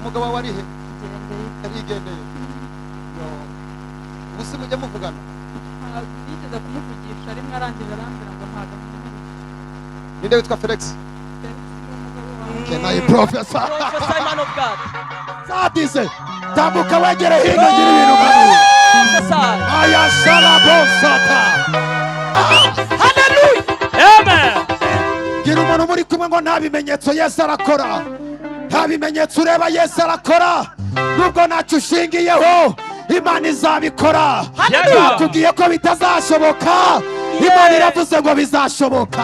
Umugabo wawe ari he? Gendeye. Yarigendeye. Yo. Ubu se mujya muvugana? Ntabwo nigeze kumuvugisha rimwe, arangije arambwira ngo ntabwo nkeneye. Ninde witwa Felix? Felix ni umugabo wawe. Can I prophesy? Prophesy, man of God. Sadize, tambuka wegere hino, ngira ibintu mpanura. Prophesy. Aya sarabosata. Amen. Gira umuntu muri kumwe ngo nta bimenyetso Yesu arakora, nta bimenyetso ureba, Yesu arakora. Nubwo ntacyo ushingiyeho, Imana izabikora. Hallelujah. Bakubwiye ko bitazashoboka, Imana iravuze ngo bizashoboka.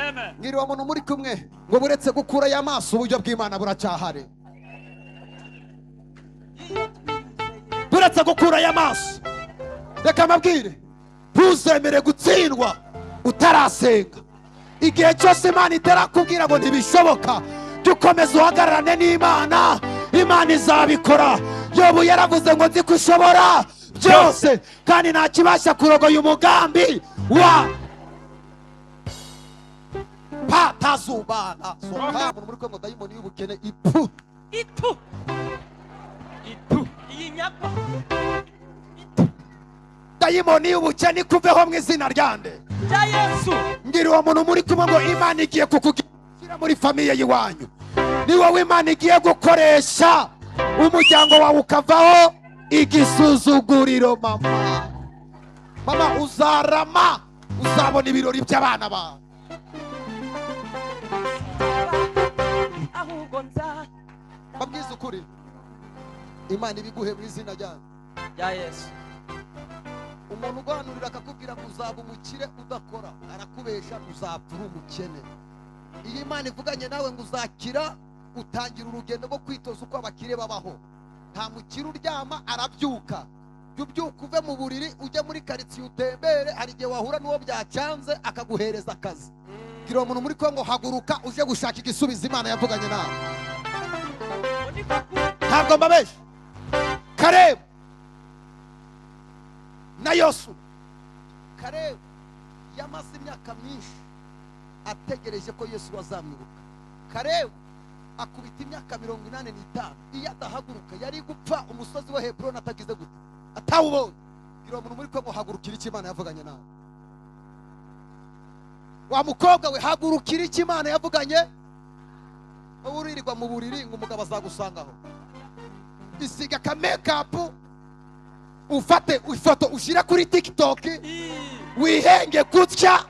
Amen. Mwiriwe muntu muri kumwe ngo buretse gukura aya maso, uburyo bw'Imana buracyahari. Buretse gukura aya maso, reka mbabwire, ntuzemere gutsindwa utarasenga. Igihe cyose Imana itarakubwira ngo ntibishoboka, jya ukomeza uhagararane n'Imana, Imana izabikora. Yobu yaravuze ngo nzi ko ushobora byose kandi nta kibasha kurogoya umugambi wa patazubana soka. Umuntu muri kumwe ngo dayimoni y'ubukene ipu. Itu. Itu. Iyi nyagwa. Dayimoni y'ubukene ikuveho mu izina ryande? Rya Yesu. Mbwira uwo muntu muri kumwe ngo Imana igiye kukugira muri famille y'iwanyu, ni wowe Imana igiye gukoresha umuryango wawe ukavaho igisuzuguriro. Mama, mama, uzarama, uzabona ibirori by'abana bawe. Ahubwo nza. Mbabwize ukuri, Imana ibiguhe mu izina ryayo. Rya Yesu. Umuntu uguhanurira akakubwira ngo uzaba umukire udakora, arakubesha, uzapfa uri umukene. Iyo Imana ivuganye nawe ngo uzakira, utangira urugendo rwo kwitoza uko abakire babaho. Nta mukire uryama, arabyuka. Jya ubyuka uve mu buriri ujye muri karitsiye utembere, hari igihe wahura n'uwo byacyanze akaguhereza akazi. Gira uwo muntu muri kumwe ngo haguruka uje gushaka igisubizo Imana yavuganye nawe. Ntabwo mbabeshya, Karebu na Yosuwa. Karebu yamaze imyaka myinshi ategereje ko Yesu azamwibuka. Karebu akubita imyaka 85. Iyo adahaguruka yari gupfa umusozi wa Heburoni atagize gute? Atawubonye. Gira uwo muntu muri kumwe ngo hagurukira icyo Imana yavuganye nawe. Wa mukobwa we, hagurukira icyo Imana yavuganye. Wowe uririrwa mu buriri ngo umugabo azagusangaho, isiga aka makeup, ufate ifoto ushyire kuri TikTok, wihenge gutya.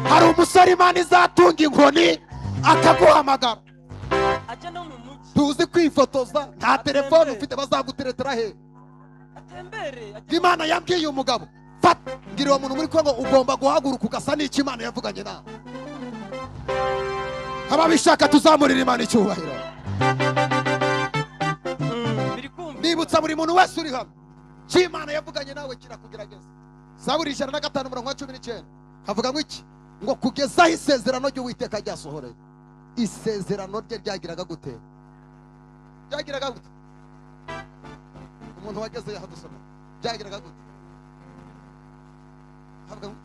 Hari umusore Imana izatunga inkoni akaguhamagara. Ajya no mu mujyi. Tuzi kwifotoza, nta telefone ufite, bazaguteretera he? Atembere. Ajye. Imana yambwiye umugabo fata. Ngira uwo muntu muri kumwe ngo ugomba guhaguruka ugasa n'icyo Imana yavuganye nawe. Ababishaka tuzamurira Imana icyubahiro. Biri kumva. Nibutsa buri muntu wese uri hano, icyo Imana yavuganye nawe kirakugerageza. Zaburi 105 umurongo wa 19 havuga ngo iki? Ngo kugezaho isezerano ry'Uwiteka ryasohoreye. Isezerano rye ryagiraga gute? Ryagiraga gute? Umuntu wageze yahadusoma, byagiraga gute? Havuga ngo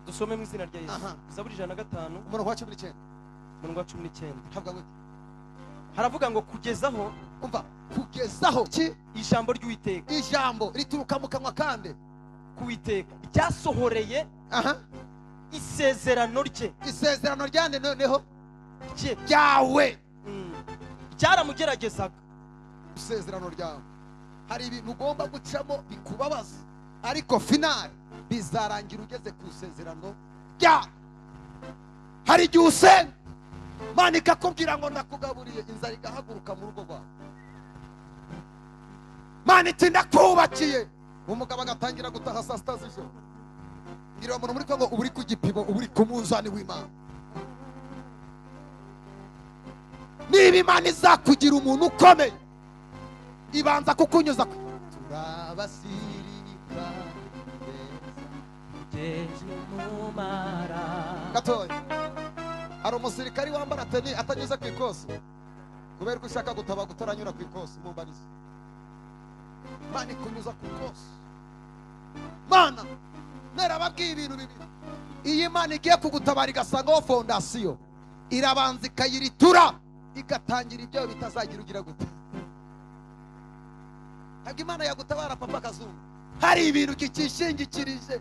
Dusome mu izina rya Yesu. Aha. Zaburi 105. Umurongo wa 19. Umurongo wa 19. Havuga gute? Haravuga ngo kugezaho. Umva, kugezaho ki? Ijambo ry'Uwiteka. Ijambo rituruka mu kanwa kande? K'Uwiteka ryasohoreye. Aha. Isezerano rye. Isezerano ryande noneho? Rye. Ryawe. Ryaramugeragezaga. Isezerano ryawe, hari ibintu ugomba gucamo bikubabaza, ariko finale bizarangira ugeze ku isezerano rya. Hari igihe usenga Imana ikakubwira ngo ndakugaburiye, inzara igahaguruka mu rugo rwawe. Imana iti ndakubakiye, umugabo agatangira gutaha saa sita z'ijoro. Ngira umuntu muri Kongo, uba uri ku gipimo, uba uri ku munzani w'Imana. Niba Imana izakugira umuntu ukomeye, ibanza kukunyuza turabasirika gatoya. Hari umusirikari wambara teni atanyuze ku ikosi? Kubera ko ushaka gutaba utaranyura ku ikosi, mumbarize. Imana ikunyuza ku ikosi. Mana narababwiye ibintu bibiri: iyo Imana igiye kugutabara igasangaho fondasiyo, irabanza ikayiritura. Igatangira ibyawe bitazagira ugira gute. Ntabwo Imana yagutabara, papa Kazungu, hari ibintu kikishingikirije.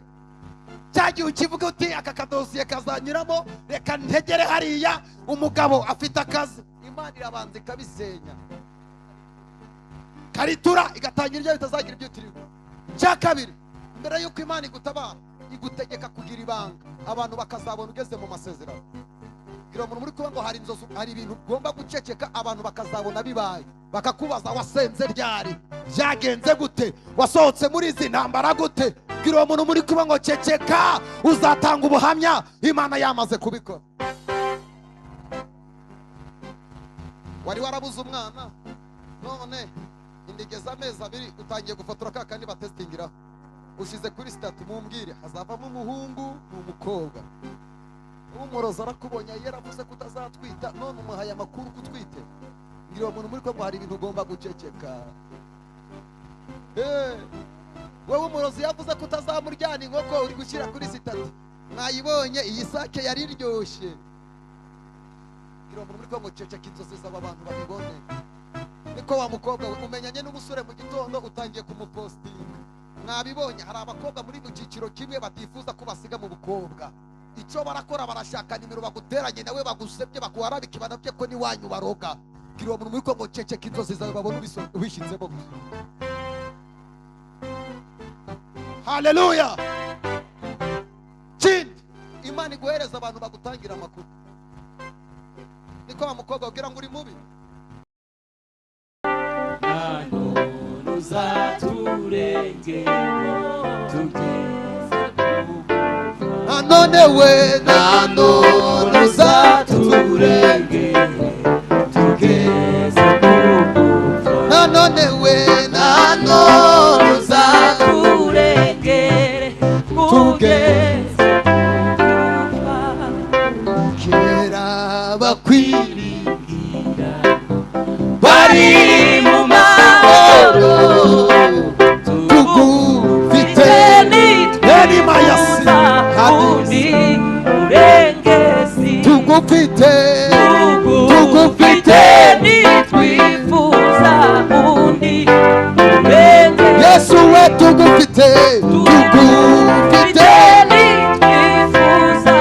Cya gihe ukivuga uti: "Aka kadosiye kazanyuramo, reka ntegere hariya, umugabo afite akazi," Imana irabanza ikabisenya, karitura, igatangira ibyo bitazagira ibyo utirirwa. Cya kabiri, mbere y'uko Imana igutabara, igutegeka kugira ibanga, abantu bakazabona ugeze mu masezerano. Gira umuntu muri kuba ngo hari inzozi, hari ibintu ugomba guceceka, abantu bakazabona bibaye, bakakubaza: "Wasenze ryari? Byagenze gute? Wasohotse muri izi ntambara gute?" Bwira uwo muntu muri kuba ngo: "Ceceka, uzatanga ubuhamya Imana yamaze kubikora." Wari warabuze umwana, none indigeze amezi 2, utangiye gufotora ka kandi batesitingiraho, ushyize kuri status: "Mumbwire, hazavamo umuhungu ni umukobwa?" Umurozi arakubonye, yaravuze ko utazatwita, none umuhaye amakuru ko utwite. Mbwira uwo muntu muri ko ngo hari ibintu ugomba guceceka. Wowe umurozi yavuze ko utazamuryana inkoko, uri gushyira kuri status: "Mwayibonye iyi sake yari iryoshye?" Mbwira uwo muntu muri ko ngo: "Ceceka, inzozi z'aba bantu babibone." Niko wa mukobwa we, umenyanye n'umusore mu gitondo, utangiye kumupostinga: "Mwabibonye?" Hari abakobwa muri mu cyiciro kimwe batifuza ko basiga mu bukobwa. Icyo barakora, barashaka nimero, baguteranye nawe, bagusebye, bakuharabike, banabye ko n'iwanyu baroga. Bwira uwo muntu muri ko ngo: "Ceceka, inzozi zawe babone ubishyizemo gusa." Haleluya! Kindi, Imana iguhereza abantu bagutangira amakuru. Niko wa mukobwa, ubwira ngo uri mubi. None uzaturengere tugeze ku Nanone we, nanone uzaturengere tugeze ku gupfa. Nanone we, nanone uzaturengere tugeze ku gupfa. Kera bakwiringira bari mu mahoro, tugufite nitwifuza undi murengezi. Tugufite, tugufite, nitwifuza undi murengezi. Yesu we, tugufite, tugufite, nitwifuza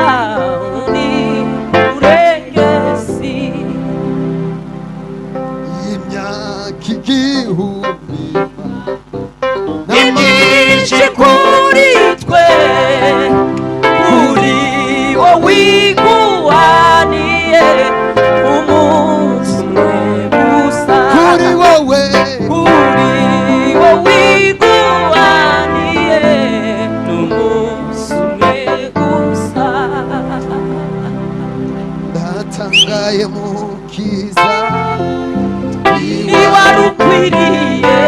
undi murengezi. Imyaka 1000 ni myinshi kuri twe, kuri wowe iguhaniye umunsi umwe gusa. Kuri wowe, kuri wowe iguhaniye n'umunsi umwe gusa. Ndatangaye, Mukiza. Niwari ukwiriye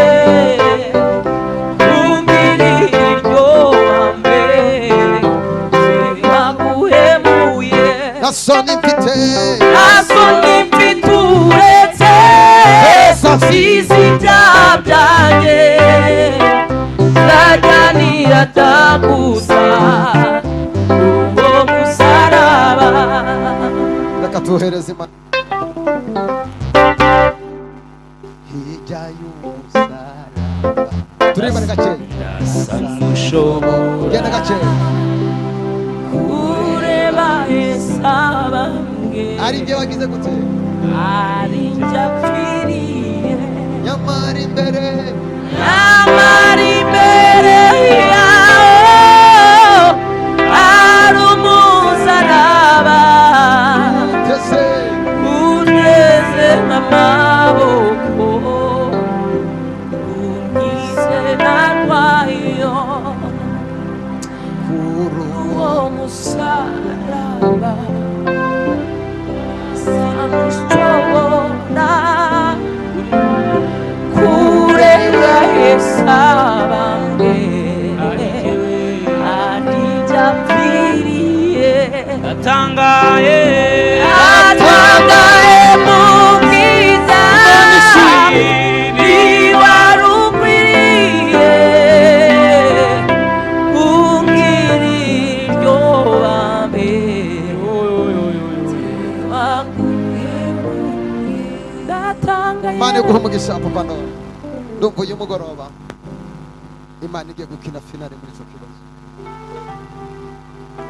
kumbwira iryo bambe, sinaguhemuye. Nta soni mfite, nta soni mfite uretse sizi ibyaha byanjye, nzajya niratagusa uwo musaraba. Reka tuhereze Imana hirya y'umusaraba, turibane gakeya. Ndasa n'ushobora Genda gakeya. Kureba Yesu abambwe, Ari njye wagize gute? Ari njye apfiriye. Nyamara imbere, nyamara imbere yawe ari umusaraba, tese uteze amaboko, unkize narwayo. Kuri uwo musaraba sanushobora. Imana Imana iguha umugisha, papa. Ndora ndumva uyu mugoroba Imana igiye gukina finale muri icyo kibazo.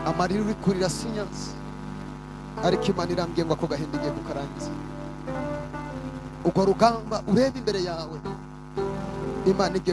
Amarira uri kurira si nyanza, ariko Imana irambwiye ngo ako gahinda igiye kukarangiza. Urwo rugamba ureba imbere yawe, Imana igiye